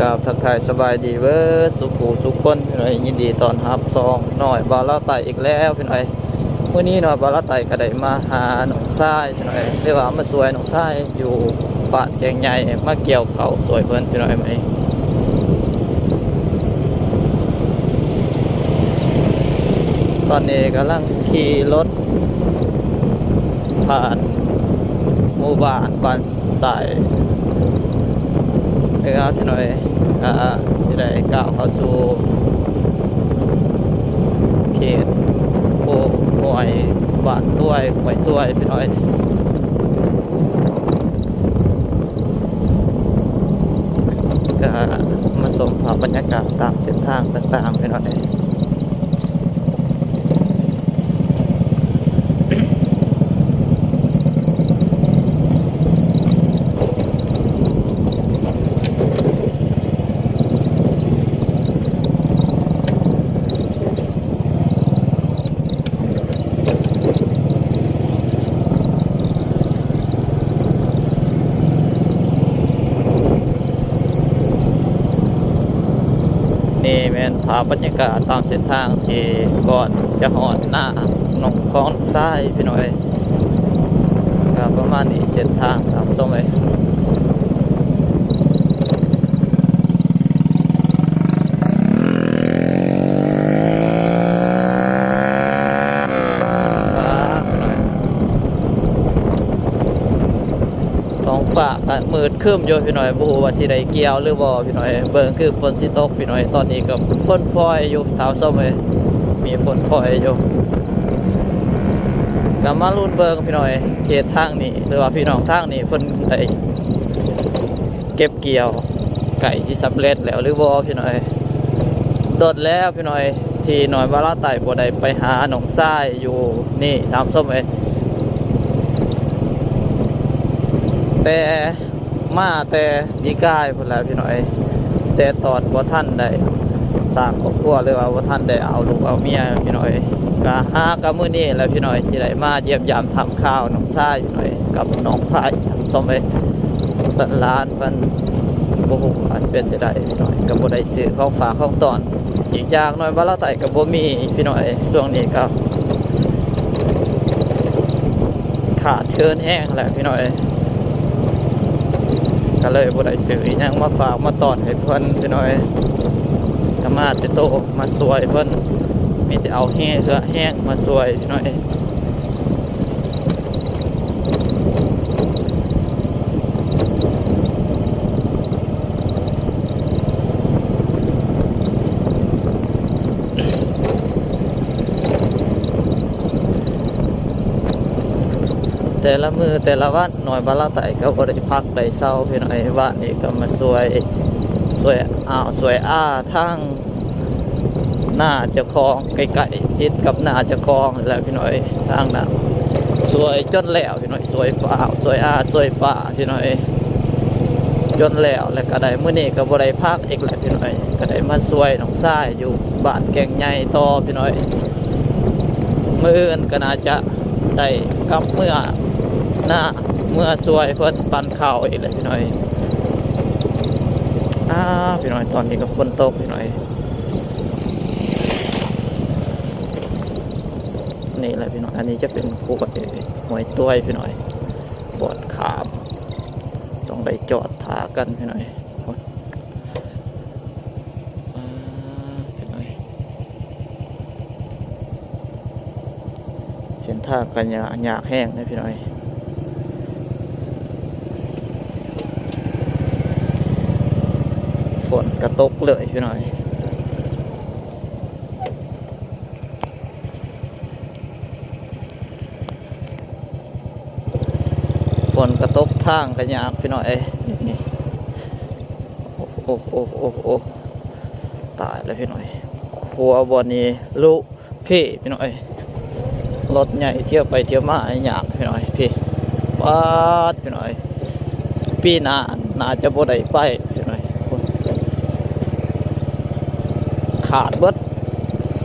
ກາບທັກທາຍສະບາຍດີເບີດສູ່ຜູ້ສູ່ຄົນ ພີ່ນ້ອງເອີຍ, ຍິນດີຕ້ອນຮັບຊ່ອງນ້ອຍບ່າວລາວໃຕ້ອີກແລ້ວ ພີ່ນ້ອງເອີຍ. ມື້ນີ້ນ້ອຍບ່າວລາວໃຕ້ກໍໄດ້ມາຫານ້ອງຊາຍ ພີ່ນ້ອງເອີຍ ຫຼືວ່າມາຊ່ວຍນ້ອງຊາຍຢູ່ບ້ານແກ້ງໃຫຍ່ ມາກ່ຽວເຂົ້າຊ່ວຍເພິ່ນ ພີ່ນ້ອງເອີຍ. ຕອນນີ້ກຳລັງຂີ່ລົດຜ່ານໝູ່ບ້ານ ບ້ານ ສາຍເຮືອພີ່ນ້ອງເອີຍ ກະຊິໄດ້ກ້າວເຂົ້າສູ່ເຂດໂຄກຫ້ວຍ ບ້ານຕ້ວຍ ຫ້ວຍຕ້ວຍ ພີ່ນ້ອງເອີຍ. ກະມາຊົມພາບບັນຍາກາດຕາມເສັ້ນທາງຕ່າງໆ ພີ່ນ້ອງເອີຍ. ນີ້ແມ່ນພາບບັນຍາກາດຕາມເສັ້ນທາງທີ່ກ່ອນຈະຮອດໜ້າໜອງຂອງຊາຍ ພີ່ນ້ອງເອີຍ. ກໍປະມານນີ້ ເສັ້ນທາງທ່ານຜູ້ຊົມເອີຍ. ທ້ອງຟ້າກໍມືດຄຶ້ມຢູ່ພີ່ນ້ອງເອີຍ, ບໍ່ຮູ້ວ່າຊິໄດ້ກ່ຽວຫຼືບໍ່ພີ່ນ້ອງເອີຍ. ເບິ່ງຄືຝົນຊິຕົກພີ່ນ້ອງເອີຍ, ຕອນນີ້ກໍຝົນຝອຍຢູ່ທ່ານຜູ້ຊົມເອີຍ, ມີຝົນຝອຍຢູ່. ກໍມາລຸ້ນເບິ່ງພີ່ນ້ອງເອີຍ, ເຂດທາງນີ້ ຫຼືວ່າພີ່ນ້ອງທາງນີ້ເພິ່ນໄດ້ເກັບກ່ຽວ ໃກ້ຊິສຳເລັດແລ້ວຫຼືບໍ່ພີ່ນ້ອງເອີຍ. ດົນແລ້ວພີ່ນ້ອງເອີຍ ທີ່ນ້ອຍບ່າວລາວໃຕ້ບໍ່ໄດ້ໄປຫານ້ອງຊາຍຢູ່ນີ້ທ່ານຜູ້ຊົມເອີຍ. ແຕ່ ມາແຕ່ປີກາຍພຸ້ນແຫຼະພີ່ນ້ອງເອີຍ, ແຕ່ຕອນບໍ່ທັນໄດ້ສ້າງຄອບຄົວ ຫຼືວ່າບໍ່ທັນໄດ້ເອົາລູກເອົາເມຍພີ່ນ້ອງເອີຍ, ກະຫາກະມື້ນີ້ແຫຼະພີ່ນ້ອງເອີຍ ຊິໄດ້ມາຢ້ຽມຢາມຖາມຂ່າວນ້ອງຊາຍພີ່ນ້ອງເອີຍ ກັບນ້ອງພາຍທ່ານຜູ້ຊົມເອີຍ. ຫຼານເພິ່ນບໍ່ຮູ້ວ່າເປັນຈັ່ງໃດພີ່ນ້ອງເອີຍ, ກະບໍ່ໄດ້ຊື້ຂອງຝາກຂອງຕ້ອນ. ອີກຢ່າງໜ້ອຍບ່າວລາວໃຕ້ກໍບໍ່ມີພີ່ນ້ອງເອີຍ, ຊ່ວງນີ້ກໍຂາດເຂີນແຮງແຫຼະພີ່ນ້ອງເອີຍ, ກໍເລີຍບໍ່ໄດ້ຊື້ອີ່ຫຍັງມາຝາກມາຕ້ອນໃຫ້ເພິ່ນພີ່ນ້ອງເອີຍ. ກໍມາແຕ່ໂຕມາຊ່ວຍເພິ່ນ, ມີແຕ່ເອົາແຮງເຫື່ອແຮງມາຊ່ວຍພີ່ນ້ອງເອີຍ. ແຕ່ລະມື້ແຕ່ລະວັນ ນ້ອຍບ່າວລາວໃຕ້ກໍບໍ່ໄດ້ພັກໄດ້ເຊົາພີ່ນ້ອງເອີຍ. ວານນີ້ກໍມາຊ່ວຍ ຊ່ວຍອ້າວຊ່ວຍອາທາງ ໜ້າເຈົ້າຂອງໃກ້ໆ ຕິດກັບໜ້າເຈົ້າຂອງນີ້ແຫຼະພີ່ນ້ອງເອີຍ, ທາງນັ້ນຊ່ວຍຈົນແລ້ວພີ່ນ້ອງເອີຍ, ຊ່ວຍປ້າ ຊ່ວຍອາ ຊ່ວຍປ້າພີ່ນ້ອງເອີຍ ຈົນແລ້ວ. ແລ້ວກໍໄດ້ ມື້ນີ້ກໍບໍ່ໄດ້ພັກອີກແຫຼະພີ່ນ້ອງເອີຍ, ກໍໄດ້ມາຊ່ວຍນ້ອງຊາຍຢູ່ບ້ານແກ້ງໃຫຍ່ຕໍ່ພີ່ນ້ອງເອີຍ. ມື້ອື່ນກໍໜ້າຈະໄດ້ກັບເມືອນາ ເມືອຊ່ວຍເພິ່ນປັ່ນເຂົ້າອີກແຫຼະພີ່ນ້ອງເອີຍ. ອາ ພີ່ນ້ອງເອີຍ ຕອນນີ້ກໍຝົນຕົກພີ່ນ້ອງເອີຍ. ນີ້ແຫຼະພີ່ນ້ອງ, ອັນນີ້ຈະເປັນຫ້ວຍ ຫ້ວຍຕ້ວຍພີ່ນ້ອງ, ບ່ອນຂ້າມຕ້ອງໄດ້ຈອດຖ້າກັນພີ່ນ້ອງ. ອ່າ ພີ່ນ້ອງ ເສັ້ນທາງກໍຍາກ ຍາກແຮງເດ້ພີ່ນ້ອງ. ຝົນກະຕົກເລື້ອຍພີ່ນ້ອງ. ຝົນກະຕົກ ທາງກະຍາກພີ່ນ້ອງເອີຍ. ໂອ້ ໂອ້ ໂອ້ ໂອ້ ຕາຍແລ້ວພີ່ນ້ອງ. ຂົວບ່ອນນີ້ລຸເພພີ່ນ້ອງເອີຍ, ລົດໃຫຍ່ທຽວໄປທຽວມາຍາກພີ່ນ້ອງເອີຍ. ປາດ ພີ່ນ້ອງເອີຍ ປີໜ້າໜ້າຈະບໍ່ໄດ້ໄປພີ່ນ້ອງເອີຍ, ຂາດເບິດ.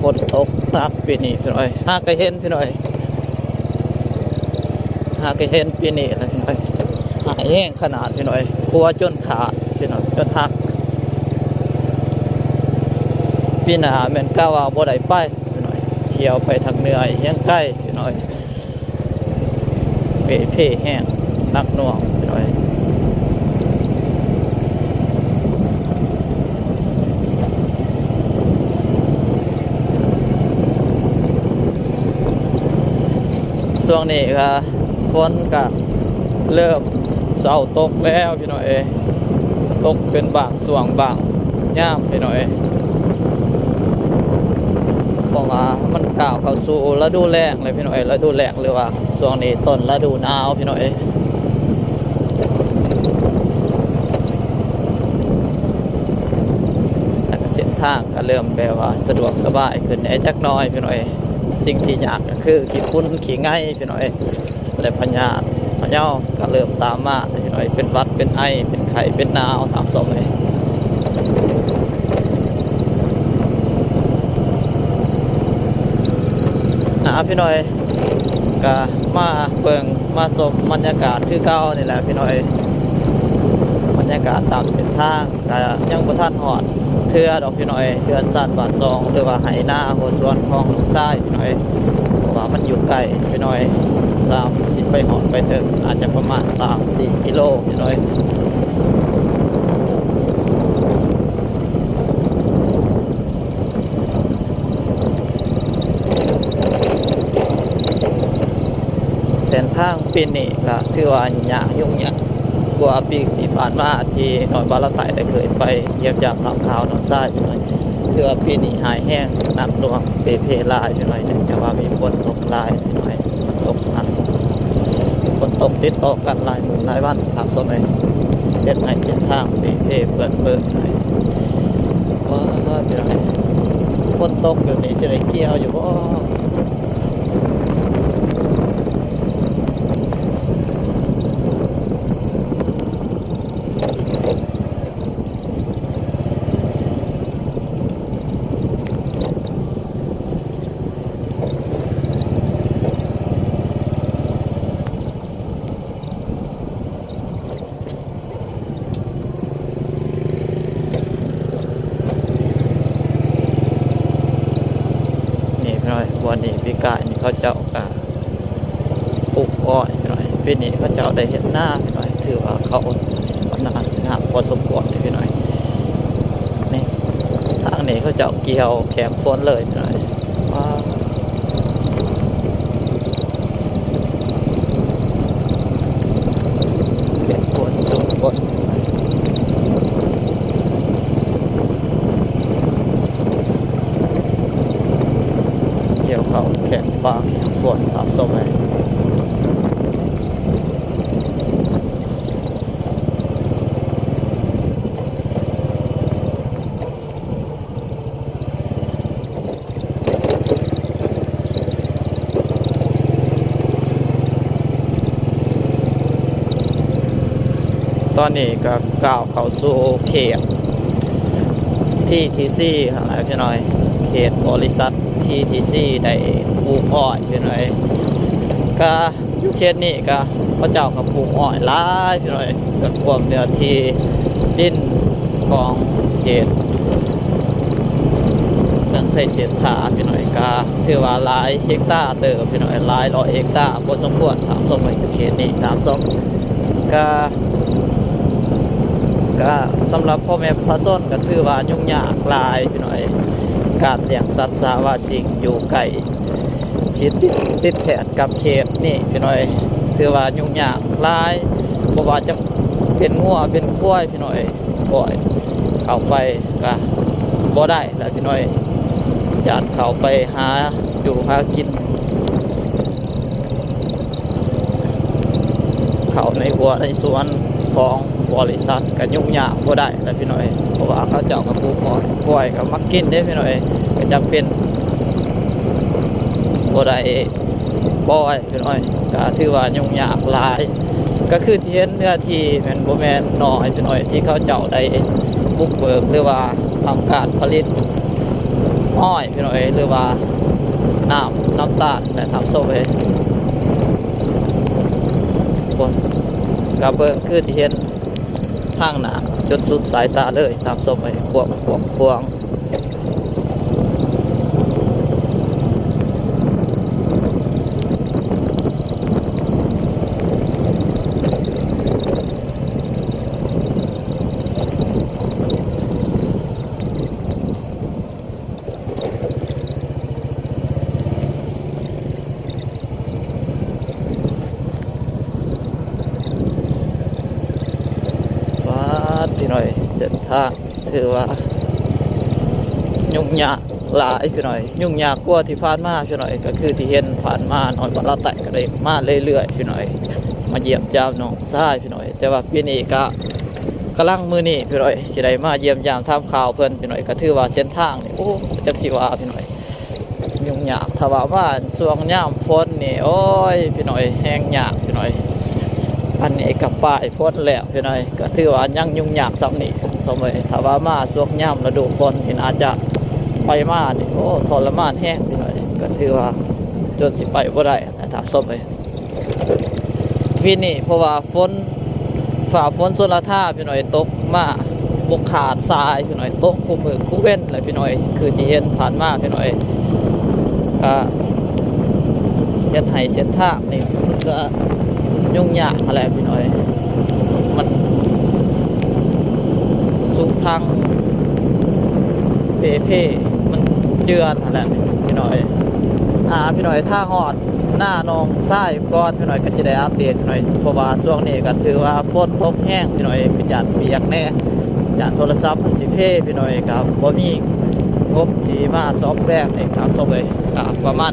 ຝົນຕົກໜັກປີນີ້ພີ່ນ້ອງເອີຍ, ຫາກະເຫັນພີ່ນ້ອງເອີຍ, ຫາກະເຫັນປີນີ້ແຫຼະພີ່ນ້ອງເອີຍ. ຮ້າຍແຮງຂະໜາດພີ່ນ້ອງເອີຍ, ຂົວຈົນຂາດພີ່ນ້ອງ, ຈົນຫັກ. ປີໜ້າແມ່ນກະວ່າບໍ່ໄດ້ໄປພີ່ນ້ອງເອີຍ, ທ່ຽວໄປທາງເໜືອແຮງໄກພີ່ນ້ອງເອີຍ, ເປ່ເພແຮງ ໜັກໜ່ວງພີ່ນ້ອງເອີຍ. ຊ່ວງນີ້ກະຝົນກະເລີ່ມເຊົາຕົກແລ້ວພີ່ນ້ອງເອີຍ, ຕົກເປັນບາງຊ່ວງບາງຍາມພີ່ນ້ອງເອີຍ, ເພາະວ່າມັນກ້າວເຂົ້າສູ່ລະດູແລ້ງແລ້ວພີ່ນ້ອງເອີຍ, ລະດູແລ້ງ ຫຼືວ່າຊ່ວງນີ້ຕົ້ນລະດູໜາວພີ່ນ້ອງເອີຍ. ແລ້ວກະເສັ້ນທາງກະເລີ່ມແບບວ່າສະດວກສະບາຍຂຶ້ນແດ່ຈັກໜ້ອຍພີ່ນ້ອງເອີຍ. ສິ່ງທີ່ຍາກກະຄືຂີ້ຝຸ່ນຂີ້ໄງ່ພີ່ນ້ອງເອີຍ ແລະ ພະຍາດພະເຍົາກະເລີ່ມຕາມມາພີ່ນ້ອງເອີຍ, ເປັນຫວັດເປັນໄອ ເປັນໄຂ້ເປັນໜາວ ທ່ານຜູ້ຊົມເອີຍ. ອ່າ ພີ່ນ້ອງເອີຍ ກະມາເບິ່ງມາຊົມບັນຍາກາດຄືເກົ່ານີ້ແຫຼະພີ່ນ້ອງເອີຍ, ບັນຍາກາດຕາມເສັ້ນທາງ ກະຍັງບໍ່ທັນຮອດເທື່ອດອກພີ່ນ້ອງເອີຍ, ເຮືອນຊານບ້ານຊ່ອງ ຫຼືວ່າໄຮ່ນາຫົວສວນຂອງນ້ອງຊາຍພີ່ນ້ອງເອີຍ, ເພາະວ່າມັນຢູ່ໄກພີ່ນ້ອງເອີຍ, ສາມ ຊິໄປຮອດໄປເຖິງອາດຈະປະມານສາມສີ່ກິໂລພີ່ນ້ອງເອີຍ. ເສັ້ນທາງປີນີ້ກະຖືວ່າຍາກຫຍຸ້ງຍາກກວ່າປີທີ່ຜ່ານມາ ທີ່ນ້ອງບ່າວລາວໃຕ້ໄດ້ເຄີຍໄປຢ້ຽມຢາມຖາມຂ່າວນ້ອງຊາຍພີ່ນ້ອງເອີຍ. ຖືວ່າປີນີ້ຮ້າຍແຮງ ໜັກໜ່ວງ ເປ່ເພຫຼາຍພີ່ນ້ອງເອີຍ, ເນື່ອງຈາກວ່າມີຝົນຕົກຫຼາຍພີ່ນ້ອງເອີຍ. ຕົກໜັກ ຝົນຕົກຕິດຕໍ່ກັນຫຼາຍມື້ຫຼາຍວັນ ທ່ານຜູ້ຊົມເອີຍ, ເຮັດໃຫ້ເສັ້ນທາງເປ່ເພເປື້ອນເປິນ. ວ້າ ພີ່ນ້ອງເອີຍ ຝົນຕົກແບບນີ້ຊິໄດ້ກ່ຽວຢູ່ບໍ່? ນີ້ພີ່ນ້ອງ ບ່ອນນີ້ປີກາຍນີ້ເຂົາເຈົ້າກະ ປູກອ້ອຍພີ່ນ້ອງ, ປີນີ້ເຂົາເຈົ້າໄດ້ເຮັດນາພີ່ນ້ອງ, ຖືວ່າເຂົານາງາມພໍສົມຄວນເດ້ພີ່ນ້ອງ. ນີ້ ທາງນີ້ເຂົາເຈົ້າກ່ຽວແຄມຝົນເລີຍພີ່ນ້ອງ. ວ້າ ເປັນຄົນສູງຄົນ ກ່ຽວເຂົ້າແຂ່ງຟ້າແຂ່ງຝົນຕາມສະໄໝ. ຕອນນີ້ກໍກ້າວເຂົ້າສູ່ເຂດ ທີທີຊີ ຫັ້ນແຫຼະພີ່ນ້ອງ, ເຂດບໍລິສັດ ທີທີຊີ ໄດ້ປູກອ້ອຍພີ່ນ້ອງ. ກະຢູ່ເຂດນີ້ກະເຂົາເຈົ້າກໍປູກອ້ອຍຫຼາຍພີ່ນ້ອງ, ກໍຖ້ວມເນື້ອທີ່ດິນຂອງເຂດເມືອງໄຊເສດຖາພີ່ນ້ອງ, ກໍຖືວ່າຫຼາຍເຮັກຕາເຕີບພີ່ນ້ອງ, ຫຼາຍຮ້ອຍເຮັກຕາພໍສົມຄວນ ຕາມຊົມໃນເຂດນີ້ ຕາມຊົມ. ກະ ກະສຳລັບພໍ່ແມ່ປະຊາຊົນກໍຖືວ່າຫຍຸ້ງຍາກຫຼາຍພີ່ນ້ອງ, ການລ້ຽງສັດສາວາສິ່ງຢູ່ໃກ້ຊິດ ຕິດແທດກັບເຂດນີ້ພີ່ນ້ອງ, ຖືວ່າຫຍຸ້ງຍາກຫຼາຍ, ບໍ່ວ່າຈະເປັນງົວເປັນຄວາຍພີ່ນ້ອງ, ປ່ອຍເຂົ້າໄປກະບໍ່ໄດ້ລະພີ່ນ້ອງ, ຢ້ານເຂົ້າໄປຫາຢູ່ຫາກິນ ເຂົ້າໃນຮົ້ວໃນສວນຂອງບໍລິສັດກໍຫຍຸ້ງຍາກບໍ່ໄດ້ແຫຼະພີ່ນ້ອງ, ເພາະວ່າເຂົາເຈົ້າກໍປູກອ້ອຍ, ຄວາຍກໍມັກກິນເດ້ພີ່ນ້ອງ, ກໍຈຳເປັນບໍ່ໄດ້ປ່ອຍພີ່ນ້ອງ, ກໍຖືວ່າຫຍຸ້ງຍາກຫຼາຍ. ກໍຄືທີ່ເຫັນເນື້ອທີ່ແມ່ນບໍ່ແມ່ນນ້ອຍພີ່ນ້ອງ, ທີ່ເຂົາເຈົ້າໄດ້ບຸກເບີກ ຫຼືວ່າທຳການຜະລິດອ້ອຍພີ່ນ້ອງເອີຍ ຫຼືວ່ານ້ຳ ນ້ຳຕານແຫຼະທ່ານຜູ້ຊົມເອີຍ. ໂອ້ຍ ກະເບິ່ງຄືທີ່ເຫັນທາງໜ້າຈົນສຸດສາຍຕາເລີຍທ່ານຜູ້ຊົມເອີຍ, ຄວາມກວ້າງຂວາງ เส้นทางถือว่ายุ่งยากหลายพี่น้อย ยุ่งยากกว่าที่ผ่านมาพี่น้อย ก็คือที่เห็นผ่านมาน้อยบ่าวลาวใต้ก็ได้มาเรื่อยๆพี่น้อย มาเยี่ยมยามน้องชายพี่น้อย แต่ว่าปีนี้ก็กำลังมื้อนี้พี่น้อย สิได้มาเยี่ยมยามถามข่าวเพิ่นพี่น้อย ก็ถือว่าเส้นทางนี่ โอ้ จักสิว่าพี่น้อย ยุ่งยาก ถ้าว่ามาช่วงยามฝนนี่ โอ้ย พี่น้อย แฮงยากพี่น้อย อันนี้ก็ปลายฝนแล้วพี่น้อย ก็ถือว่ายังยุ่งยากส่ำนี้ สมัย ถ้าว่ามาช่วงยามฤดูฝนนี่ น่าจะไปมานี่ โอ้ ทรมานแฮงพี่น้อย ก็ถือว่าจนสิไปบ่ได้นะ ท่านผู้ชมเอ้ย ปีนี้ เพราะว่าฝน ฟ้าฝนชลทาพี่น้อย ตกมาบ่ขาดสายพี่น้อย ตกคู่มื้อคู่เว็นแหละพี่น้อย คือที่เห็นผ่านมาพี่น้อย ก็เฮ็ดให้เส้นทางนี่มันก็ยุ่งยากหั้นแหละพี่น้อย มันสุพังเปเพ มันเจือนหั้นแหละพี่น้อย อ่า พี่น้อย ถ้าฮอด หน้าน้องชายก่อนพี่น้อย ก็สิได้อัปเดตพี่น้อย เพราะว่าช่วงนี้ก็ถือว่าฝนตกแฮงพี่น้อย เป็นย้านเปียกแน่ ย้านโทรศัพท์มันสิเพพี่น้อย ก็บ่มีงบสิมาซ่อมแปลงนี่ครับ ซ่อมเลย ก็ประมาณ